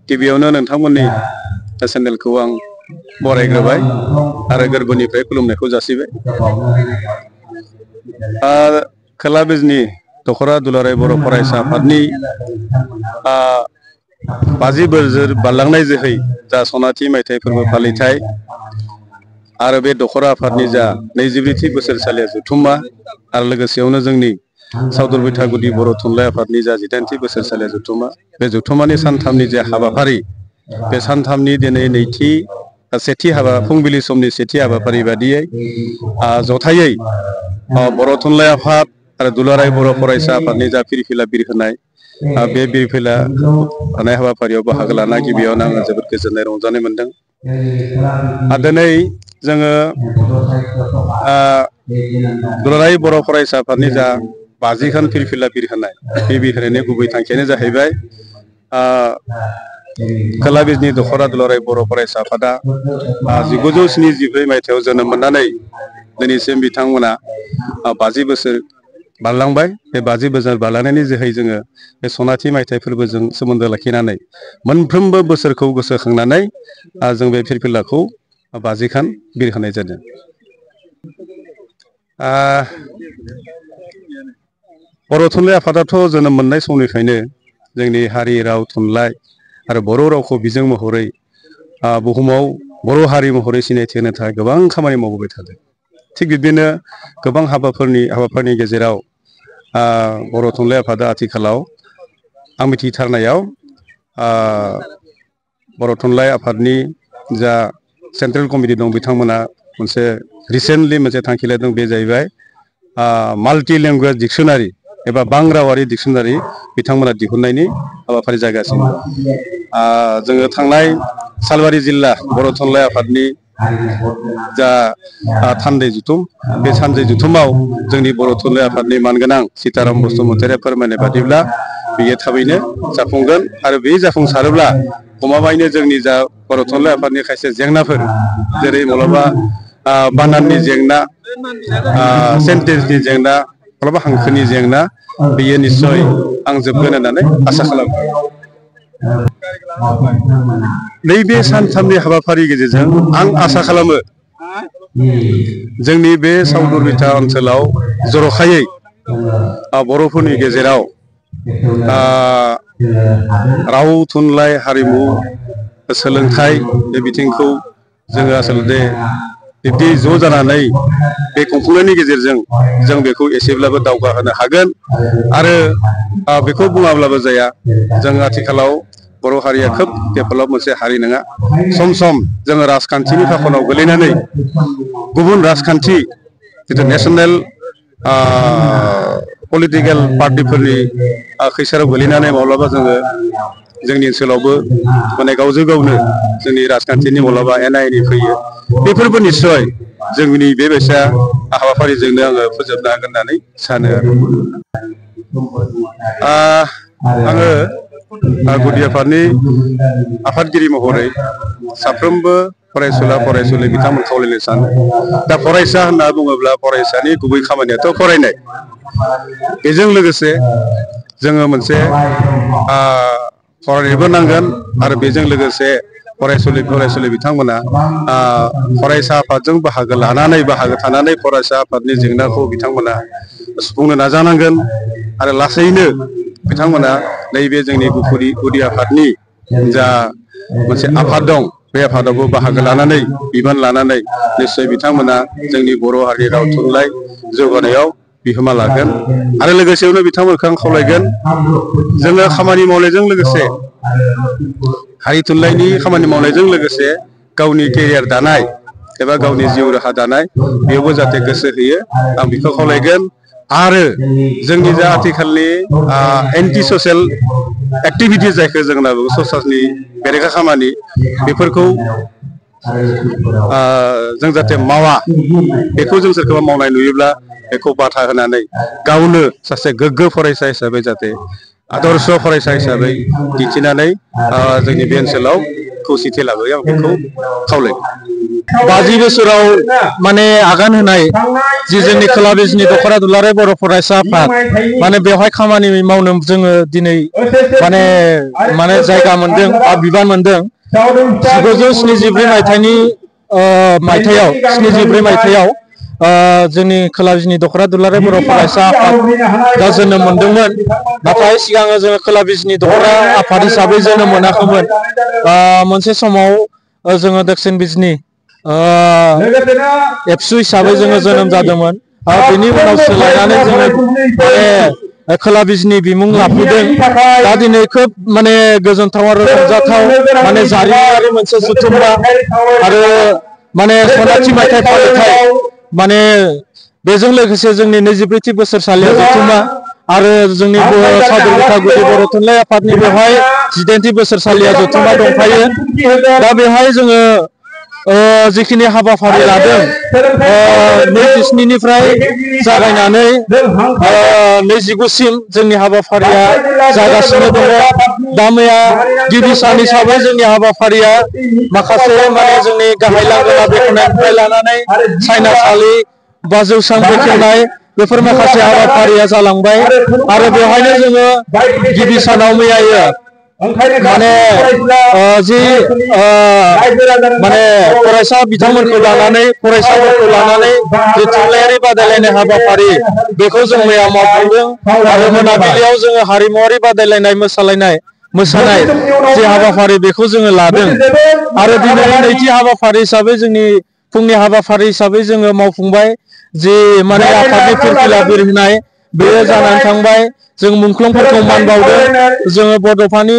गिबियावनो नोंथांमोननि चेनेलखौ आं बरायग्रोबाय आरो गोरबोनिफ्राय खुलुमनायखौ जासिबाय। खोला बिजनी दखरा दुलाराय बर' फरायसा आफादनि 50 बोसोर बारलांनाय जोहै जा सनाथि मायथाइ फोरबो फालिथाय आरो बे दखरा आफादनि जा 22थि बोसोरसालिया जथुम्मा आरो लोगोसेयावनो जोंनि सावदुर बैथागुदि बर' थुनलाइ आफादनि जा 18थि बोसोरसालिया जथुम्मा बे जथुम्मानि सानथामनि जे हाबाफारि बे सानथामनि दिनै सेथि हाबा फुंबिलि समनि सेथि हाबाफारि बादियै जथायै बर' थुनलाइ आफाद आरो दुलाराय बर' फरायसा आफादनि जा फिरफिला बिरहोनाय बे बिरफिला होनाय हाबाफारियाव बाहागो लाना गिबियावनो आङो जोबोद गोजोननाय रंजानाय मोनदों। दिनै जोङो दुलाराय बर' फरायसा आफादनि जा 50 खान फिरफिला बिरहोनाय बे बिरहोनायनि गुबै थांखियानो जाहैबाय खोला बिजनी दखरा दुलाराय बर' फरायसा आफादा 1974 मायथाइयाव जोनोम मोननानै दिनैसिम बिथांमोना 50 बोसोर बारलांबाय। बे 50 बोसोर बारलांनायनि जोहै जोङो बे सनाथि मायथाइ फोरबोजों सोमोन्दो लाखिनानै मोनफ्रोमबो बोसोरखौ गोसोखांनानै जों बे फिरफिलाखौ 50 खान बिरहोनाय जादों। बर' थुनलाइ आफादाथ' जोनोम मोननाय समनिफ्रायनो जोंनि हारि राव थुनलाइ आरो बर' रावखौ बिजों महरै बुहुमाव बर' हारि महरै सिनायथि होनो थाखाय गोबां खामानि मावबोबाय थादों। थिग बिब्दिनो गोबां हाबाफोरनि गेजेराव बर' थुनलाइ आफादा आथिखालाव आं मिथिथारनायाव बर' थुनलाइ आफादनि जा सेन्ट्रेल कमिटि दं बिथांमोना मोनसे रिसेन्टलि मोनसे थांखि लादों। बे जाहैबाय माल्टि लेंगुवेज डिक्सनारि एबा बां रावारि डिक्सनारि बिथांमोना दिहुननायनि हाबाफारि जागासिनो। जोङो थांनाय सालबारि जिल्ला बर' थुनलाइ आफादनि जा थान्दै जुथुम बे सानदै जुथुमाव जोंनि बर' थुनलाइ आफादनि मानगोनां सीताराम बसुमतारिया फोरमायनाय बादिब्ला बेयो थाबैनो जाफुंगोन आरो बे जाफुंसारोब्ला गमामायैनो जोंनि जा बर' थुनलाइ आफादनि खायसे जेंनाफोर जेरै माब्लाबा बानाननि जेंना, सेन्टेन्सनि जेंना, माब्लाबा हांखोनि जेंना बेयो निस्सय आं जोबगोन होननानै आसा खालामो। नैबे सानथामनि हाबाफारि गेजेरजों आं आसा खालामो जोंनि बे सावदुर बिथा ओनसोलाव जर'खायै बर'फोरनि गेजेराव राव थुनलाइ हारिमु सोलोंथाइ बे बिथिंखौ जोङो आसलते बिब्दि ज' जानानै बे खुंफुंनायनि गेजेरजों जों बेखौ एसेब्लाबो दावगाहोनो हागोन। आरो बेखौ बुङाब्लाबो जाया, जों आथिखालाव बर' हारिया खोब डेभेलप मोनसे हारि नङा। सम सम जोङो राजखान्थिनि फाखनाव गोलैनानै गुबुन राजखान्थि जिथु नेसनेल पलिटिकेल पार्टिफोरनि खैसाराव गोलैनानै माब्लाबा जोङो जोंनि ओनसोलावबो माने गावजों गावनो जोंनि राजखान्थिनि माब्लाबा एना एनि फैयो। बेफोरबो निस्सय जोंनि बेबायसा हाबाफारिजोंनो आङो फोजोबनो हागोन होननानै सानो आङो गुदि आफादनि आफादगिरि महरै साफ्रोमबो फरायसुला फरायसुलि बिथांमोन खावलायनो सानो। दा फरायसा होनना बुङोब्ला फरायसानि गुबै खामानियाथ' फरायनाय। बेजों लोगोसे जोङो मोनसे फरायनोबो नांगोन आरो बेजों लोगोसे फरायसुलि बिथांमोना फरायसा आफादजों बाहागो थानानै फरायसा आफादनि जेंनाखौ बिथांमोना सुफुंनो नाजानांगोन। आरो लासैनो बिथांमोना नैबे जोंनि गुदि आफादनि जा मोनसे आफाद दं बे आफादावबो बाहागो लानानै बिबान लानानै निस्सय बिथांमोना जोंनि बर' हारि राव थुनलाइ जौगानायाव बिहोमा लागोन। आरो लोगोसेयावनो बिथांमोनखौ आं खावलायगोन जोङो खामानि मावनायजों लोगोसे हारि थुनलाइनि खामानि मावनायजों लोगोसे गावनि केरियार दानाय एबा गावनि जिउ राहा दानाय बेयावबो जाहाथे गोसो होयो आं बेखौ खावलायगोन। आरो जोंनि जा आथिखालनि एन्टि ससियेल एक्टिभिटिस जायखौ जों होनना बुङो समाजनि बेरेखा खामानि बेफोरखौ जों जाहाथे मावा, बेखौ जों सोरखौबा मावनाय नुयोब्ला बेखौ बाधा होनानै गावनो सासे गोग्गो फरायसा हिसाबै जाहाथे आदर्श फरायसा हिसाबै दिन्थिनानै जोंनि बे ओनसोलाव खौसेथि लाबोयो आं बेखौ खावलायगोन। 50 बोसोराव माने आगान होनाय जि जोंनि खोला बिजनि दख'रा दुलाराय बर' फरायसा आफाद माने बेवहाय खामानि मावनो जोङो दिनै माने जायगा मोनदों बा बिबान मोनदों 1974 मायथाइनि मायथाइयाव 73 मायथाइयाव जोंनि खोला बिजनि दख'रा दुलाराय बर' फरायसा आफाद दा जोनोम मोनदोंमोन नाथाय सिगाङो जोङो खोला बिजनि दख'रा आफाद हिसाबै जोनोम मोनाखैमोन मोनसे समाव जोङो दक्षिण बिजनि एबसु हिसाबै जोङो जोनोम जादोंमोन बेनि उनाव सोलायनानै जोङो खोला बिजनि बिमुं लाफैदों दा दिनै खोब माने गोजोनथाव आरो रंजाथाव माने जारिमिनारि मोनसे जुथुम्मा आरो माने सनाथि मायथाइ फालिथाय माने बेजों लोगोसे जोंनि 24थि बोसोरसालिया जुथुम्मा आरो जोंनि सादर बिखा गुदि बर' थुनलाइ आफादनि बेवहाय 18थि बोसोरसालिया जुथुम्मा दंफायो दा बेवहाय जोङो जिखिनि हाबाफारि लादों 27 निफ्राय जागायनानै 29 सिम जोंनि हाबाफारिया जागासिनो दङ दा मैया गिबि सान हिसाबै जोंनि हाबाफारिया माखासे माने जोंनि गाहाय लांगोना बेखेवनायनिफ्राय लानानै सायनासालि बा जौसां बेखेवनाय बेफोर माखासे हाबाफारिया जालांबाय आरो बेवहायनो जोङो गिबि सानाव मैयायो माने माने फरायसा बिथांमोनखौ लानानै फरायसाफोरखौ लानानै जि थुनलाइयारि बादायलायनाय हाबाफारि बेखौ जों मैया मावफुंदों आरो मोनाबिलियाव जोङो हारिमुवारि बादायलायनाय मोसानाय जि हाबाफारि बेखौ जोङो लादों आरो दिनै नैथि हाबाफारि हिसाबै जोंनि फुंनि हाबाफारि हिसाबै जोङो मावफुंबाय जि माने आफादनि फिरफिला बिरहोनाय बेयो जानानै थांबाय जों मुंख्लंफोरखौ मान बावदों जोङो बड'फानि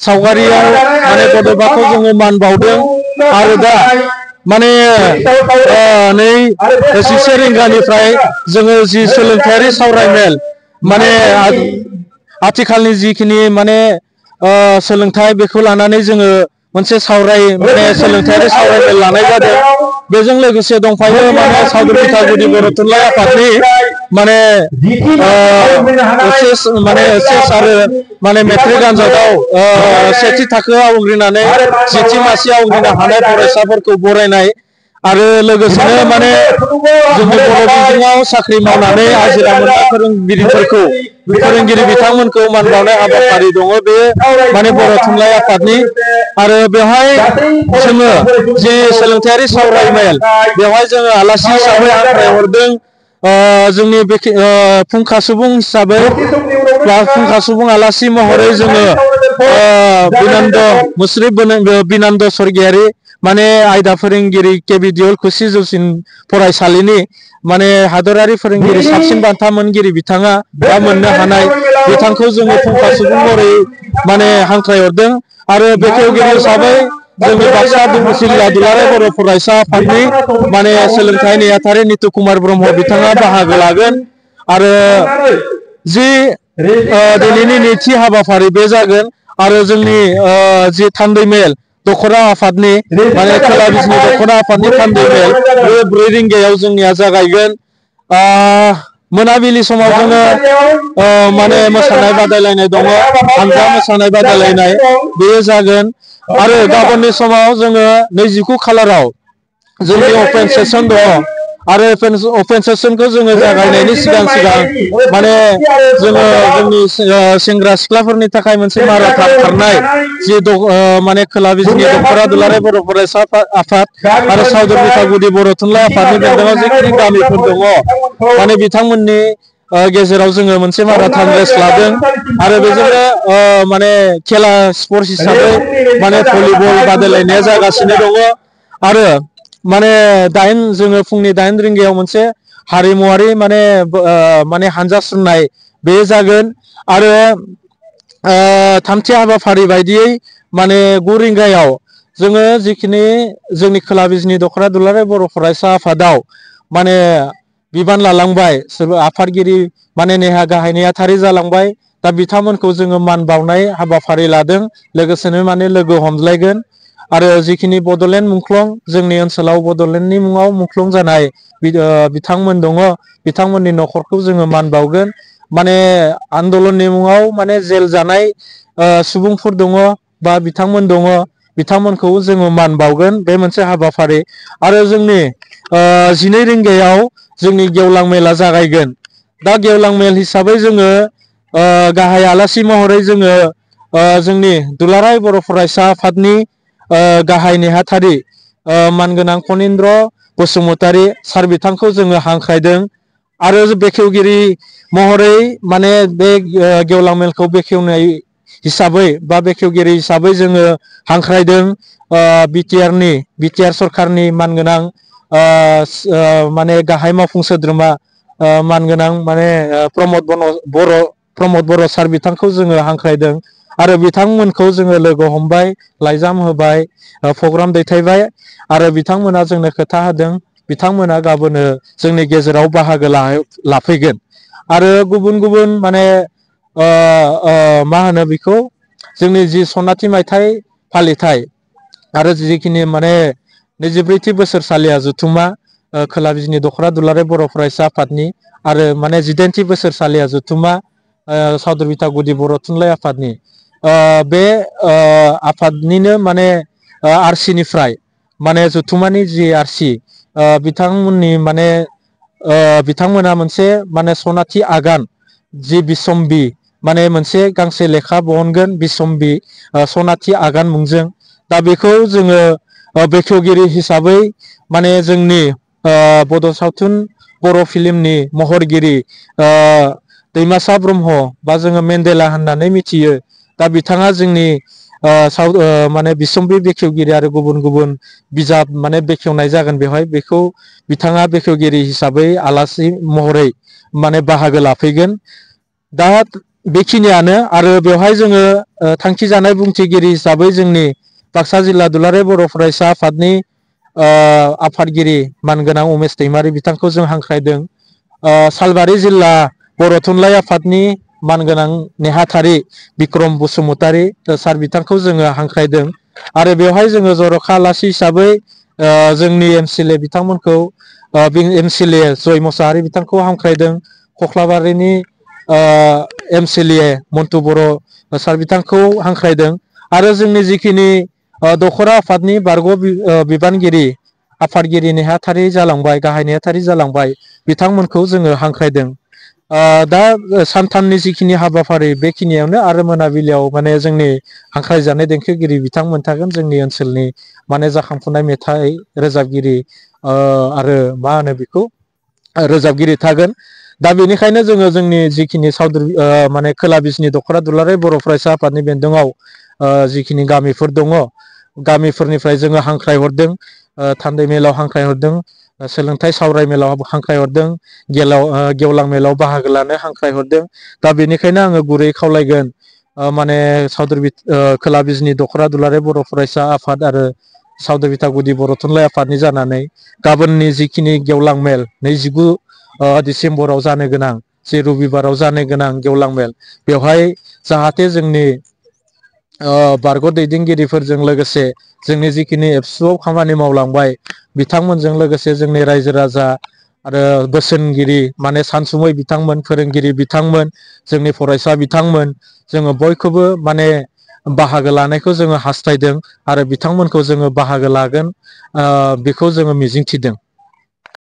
सावगारियाव माने बड'फाखौ जोङो मान बावदों आरो दा माने नै 11 रिंगानिफ्राय जोङो जि सोलोंथायारि सावरायमेल माने आथिखालनि जिखिनि माने सोलोंथाइ बेखौ लानानै जोङो मोनसे सोलोंथायारि सावरायमेल लानाय जादों बेजों लोगोसे दंफायो माने सादर बिखा गुदि बर' थुनलाइ आफादनि माने एचएस आरो माने मेट्रिक आनजादाव सेथि थाखोआव आवग्रिनानै सेथि मासि आवग्रिनो हानाय फरायसाफोरखौ बरायनाय आरो लोगोसेनो माने जोंनि बर' बिजोङाव साख्रि मावनानै हाजिरा मोननाय फोरोंगिरि बिथांमोनखौ मान बावनाय हाबाफारि दङ बे माने बर' थुनलाइ आफादनि आरो बेवहाय जोङो जि सोलोंथायारि सावरायमेल बेवहाय जोङो आलासि हिसाबै हांख्राय हरदों जोंनि फुंखा सुबुं हिसाबै फुंखा सुबुं आलासि महरै जोङो बिनन्द मुस्रिफ बिनन्द स्वर्गियारि माने आयदा फोरोंगिरि केबिडिअल खुसि जौसिन फरायसालिनि माने हादरारि फोरोंगिरि साबसिन बान्था मोनगिरि बिथाङा दा मोननो हानाय बिथांखौ जोङो फुंखा सुबुं महरै माने हांख्राय हरदों आरो बेखेवगिरि हिसाबै जोंनि बाक्सा जिल्ला दुलाराय बर' फरायसा आफादनि माने सोलोंथाइ नेहाथारि नितु कुमार ब्रह्म बिथाङा बाहागो लागोन आरो जि दिनैनि नैथि हाबाफारि बे जागोन आरो जोंनि जि थान्दै मेल दख'रा आफादनि माने खोला बिजनि दख'रा आफादनि थान्दै मेल बे 4 रिंगायाव जोंनिया जागायगोन मोनाबिलि समाव जोङो माने मोसानाय बादायलायनाय दङ हानजा मोसानाय बादायलायनाय बेयो जागोन आरो गाबोननि समाव जोङो 29 खालाराव जोंनि अपेन सेसन दङ आरो अपेन सेसनखौ जोङो जागायनायनि सिगां माने जोङो जोंनि सेंग्रा सिख्लाफोरनि थाखाय मोनसे माराथन खारनाय जि माने खोला बिजनि दख'रा दुलाराय बर' फरायसा आफाद आरो सादर बिखा गुदि बर' थुनलाइ आफादनि बेंखनाव जिखिनि गामिफोर दङ माने बिथांमोननि गेजेराव जोङो मोनसे माराथन रेस लादों आरो बेजोंनो माने खेला स्पर्ट्स हिसाबै माने भलिबल बादायलायनाया जागासिनो दङ आरो माने जोङो फुंनि 8 रिंगायाव मोनसे हारिमुवारि माने हानजा सुरनाय बे जागोन आरो थामथि हाबाफारि बायदियै माने 9 रिंगायाव जोङो जिखिनि जोंनि खोला बिजनि दख'रा दुलाराय बर' फरायसा आफादाव माने बिबान लालांबाय सोरबा आफादगिरि माने गाहाय नेहाथारि जालांबाय दा बिथांमोनखौ जोङो मान बावनाय हाबाफारि लादों लोगोसेनो माने लोगो हमज्लायगोन आरो जिखिनि बड'लेण्ड मुंख्लं जोंनि ओनसोलाव बड'लेण्डनि मुङाव मुंख्लं जानाय बिथांमोन दङ बिथांमोननि न'खरखौ जोङो मान बावगोन माने आन्दलननि मुङाव माने जेल जानाय सुबुंफोर दङ बा बिथांमोन दङ बिथांमोनखौ जोङो मान बावगोन बे मोनसे हाबाफारि आरो जोंनि 12 रिंगायाव जोंनि गेवलां मेला जागायगोन दा गेवलां मेल हिसाबै जोङो गाहाय आलासि महरै जोङो जोंनि दुलाराय बर' फरायसा आफादनि गाहाय नेहाथारि मानगोनां फनिन्द्र बसुमतारी सार बिथांखौ जोङो हांख्रायदों आरो बेखेवगिरि महरै माने बे गेवलां मेलखौ बेखेवनाय हिसाबै बा बेखेवगिरि हिसाबै जोङो हांख्रायदों बिटिआर सरखारनि मानगोनां माने गाहाय मावफुं सोद्रोमा मानगोनां माने प्रमद बर' सार बिथांखौ जोङो हांख्रायदों आरो बिथांमोनखौ जोङो लोगो हमबाय लाइजाम होबाय प्रग्राम दैथायबाय आरो बिथांमोना जोंनो खोथा होदों बिथांमोना गाबोनो जोंनि गेजेराव बाहागो लाफैगोन आरो गुबुन गुबुन माने मा होनो बेखौ जोंनि जि सनाथि मायथाइ फालिथाय आरो जिखिनि माने 24थि बोसोरसालिया जथुमा खोला बिजनी दख'रा दुलाराय बर' फरायसा आफादनि आरो माने 18थि बोसोरसालिया जथुमा सावदर बिथा गुदि बर' थुनलाइ आफादनि बे आफादनिनो माने आरसिनिफ्राय माने जथुमानि जि आरसि बिथांमोननि माने बिथांमोना मोनसे माने सनाथि आगान जि बिसम्बि माने मोनसे गांसे लेखा बहनगोन बिसम्बि सनाथि आगान मुंजों दा बेखौ जोङो बेखेवगिरि हिसाबै माने जोंनि बड' सावथुन बर' फिल्मनि महरगिरि दैमासा ब्रह्म बा जोङो मेन्देला होननानै मिथियो दा बिथाङा जोंनि माने बिसम्बि बेखेवगिरि आरो गुबुन गुबुन बिजाब माने बेखेवनाय जागोन बेवहाय बेखौ बिथाङा बेखेवगिरि हिसाबै आलासि महरै माने बाहागो लाफैगोन दा बेखिनियानो आरो बेवहाय जोङो थांखि जानाय बुंथिगिरि हिसाबै जोंनि बाक्सा जिल्ला दुलाराय बर' फरायसा आफादनि आफादगिरि मानगोनां उमेश दैमारि बिथांखौ जों हांख्रायदों सालबारि जिल्ला बर' थुनलाइ आफादनि मानगोनां नेहाथारि बिक्रम बसुमतारी सार बिथांखौ जोङो हांख्रायदों आरो बेवहाय जोङो जर'खा आलासि हिसाबै जोंनि एमसिएलए बिथांमोनखौ एमसिएलए जय मोसाहारि बिथांखौ हांख्रायदों खख्लाबारिनि एमसिएलए मन्टु बर' सार बिथांखौ हांख्रायदों आरो जोंनि जिखिनि दख'रा आफादनि बारग' बिबानगिरि आफादगिरि नेहाथारि जालांबाय गाहाय नेहाथारि जालांबाय बिथांमोनखौ जोङो हांख्रायदों दा सानथामनि जिखिनि हाबाफारि बेखिनियावनो आरो मोनाबिलियाव माने जोंनि हांख्रायजानाय देंखोगिरि बिथांमोन थागोन जोंनि ओनसोलनि माने जाखांफुनाय मेथाइ रोजाबगिरि आरो मा होनो बेखौ रोजाबगिरि थागोन दा बेनिखायनो जोङो जोंनि जिखिनि सावदुर माने खोला बिजनी दख'रा दुलाराय बर' फरायसा आफादनि बेन्दोंआव जिखिनि गामिफोर दङ गामिफोरनिफ्राय जोङो हांख्राय हरदों थान्दै मेलाव हांख्राय हरदों सोलोंथाइ सावराय मेलाव हांख्राय हरदों गेवलां मेलाव बाहागो लानो हांख्राय हरदों दा बेनिखायनो आङो गुरै खावलायगोन माने सावदुर खोला बिजनी दख'रा दुलाराय बर' फरायसा आफाद आरो सावदर बिथा गुदि बर' थुनलाइ आफादनि जानानै गाबोननि जिखिनि गेवलां मेल 29 डिसेम्बराव जानो गोनां जे रबिबाराव जानो गोनां गेवलां मेल बेवहाय जाहाथे जोंनि बारग' दैदेनगिरिफोरजों लोगोसे जोंनि जिखिनि एबसुआव खामानि मावलांबाय बिथांमोनजों लोगोसे जोंनि रायजो राजा आरो बोसोनगिरि माने सानसुमै बिथांमोन फोरोंगिरि बिथांमोन जोंनि फरायसा बिथांमोन जोङो बयखौबो माने बाहागो लानायखौ जोङो हास्थायदों आरो बिथांमोनखौ जोङो बाहागो लागोन बेखौ जोङो मिजिंथिदों